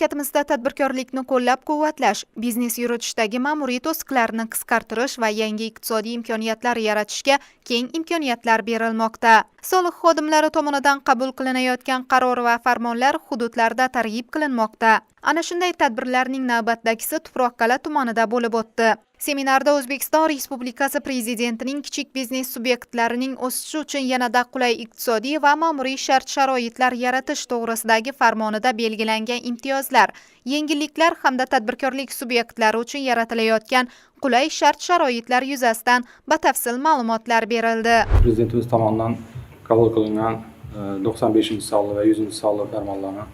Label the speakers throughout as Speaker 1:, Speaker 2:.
Speaker 1: Mamlakatimizda tadbirkorlikni qo'llab-quvvatlash, biznes yuritishdagi ma'muriy to'siqlarni qisqartirish va yangi iqtisodiy imkoniyatlar yaratishga keng imkoniyatlar berilmoqda. Soliq xodimlari tomonidan qabul qilinayotgan qaror va farmonlar hududlarda targ'ib qilinmoqda. Ana shunday tadbirlarning navbatdagisi Tuproqqal'a tumanida bo'lib o'tdi. Seminarda O'zbekiston Respublikasi Prezidentining kichik biznes subyektlarining o'sishi uchun yanada qulay iqtisodiy va ma'muriy shart-sharoitlar yaratish to'g'risidagi farmonida belgilangan imtiyozlar, yengilliklar hamda tadbirkorlik subyektlari uchun yaratilayotgan qulay shart-sharoitlar yuzasidan batafsil ma'lumotlar berildi.
Speaker 2: Prezidentimiz tomonidan qabul qilingan 95-sonli va 100-sonli farmonlarni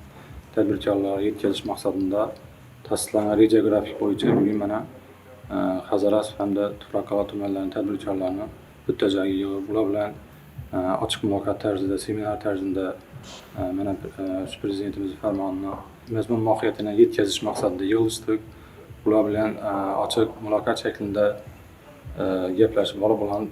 Speaker 2: tadbirkorlarga yetkazish maqsadida tasdiqlangan reja grafik bo'yicha bugun mana Hazorasp hamda Tuproqqal'a tumanlarining tadbirkorlarini bitta joyga yig'ib, ular bilan ochiq muloqot tarzida, seminar tarzida mana shu Prezidentimiz farmonini mazmun mohiyatini yetkazish maqsadida yig'ilishdik. Ular bilan ochiq muloqot shaklida gaplashib, ular bilan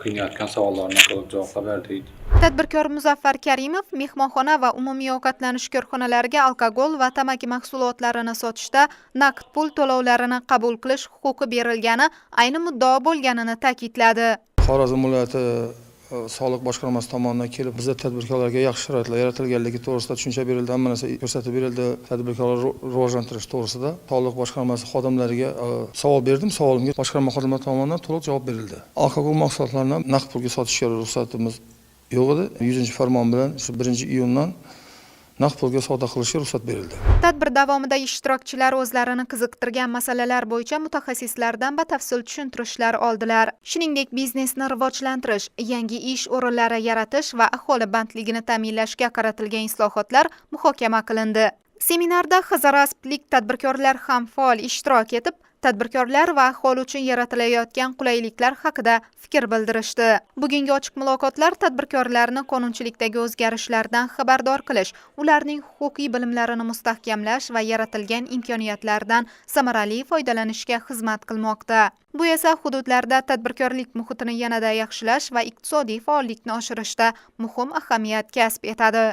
Speaker 2: qiynayotgan savollarni to'liq javoblar berdik.
Speaker 1: Tadbirkor Muzaffar Karimov mehmonxona va umumiy ovqatlanish korxonalariga alkogol va tamaki mahsulotlarini sotishda naqd pul to'lovlarini qabul qilish huquqi berilgani ayni muddao bo'lganini ta'kidladi.
Speaker 3: Xorazm viloyati soliq boshqarmasi tomonidan kelib bizda tadbirkorlarga yaxshi sharoitlar yaratilganligi to'g'risida tushuncha berildi, hamma narsa ko'rsatib berildi. Tadbirkorlarni rivojlantirish to'g'risida soliq boshqarmasi xodimlariga savol berdim. Savolimga boshqarma xodimlari tomonidan to'liq javob berildi. Alkogol mahsulotlarini naqd pulga sotishga ruxsatimiz yo'q edi. 100-farmon bilan shu 1-iyundan naqd pulga savdo qilishga ruxsat berildi.
Speaker 1: Tadbir davomida ishtirokchilar o'zlarini qiziqtirgan masalalar bo'yicha mutaxassislardan batafsil tushuntirishlar oldilar. Shuningdek, biznesni rivojlantirish, yangi ish o'rinlari yaratish va aholi bandligini ta'minlashga qaratilgan islohotlar muhokama qilindi. Seminarda Hazorasp-lik tadbirkorlar ham faol ishtirok etib, tadbirkorlar va aholi uchun yaratilayotgan qulayliklar haqida fikr bildirishdi. Bugungi ochiq muloqotlar tadbirkorlarni qonunchilikdagi o'zgarishlardan xabardor qilish, ularning huquqiy bilimlarini mustahkamlash va yaratilgan imkoniyatlardan samarali foydalanishga xizmat qilmoqda. Bu esa hududlarda tadbirkorlik muhitini yanada yaxshilash va iqtisodiy faollikni oshirishda muhim ahamiyat kasb etadi.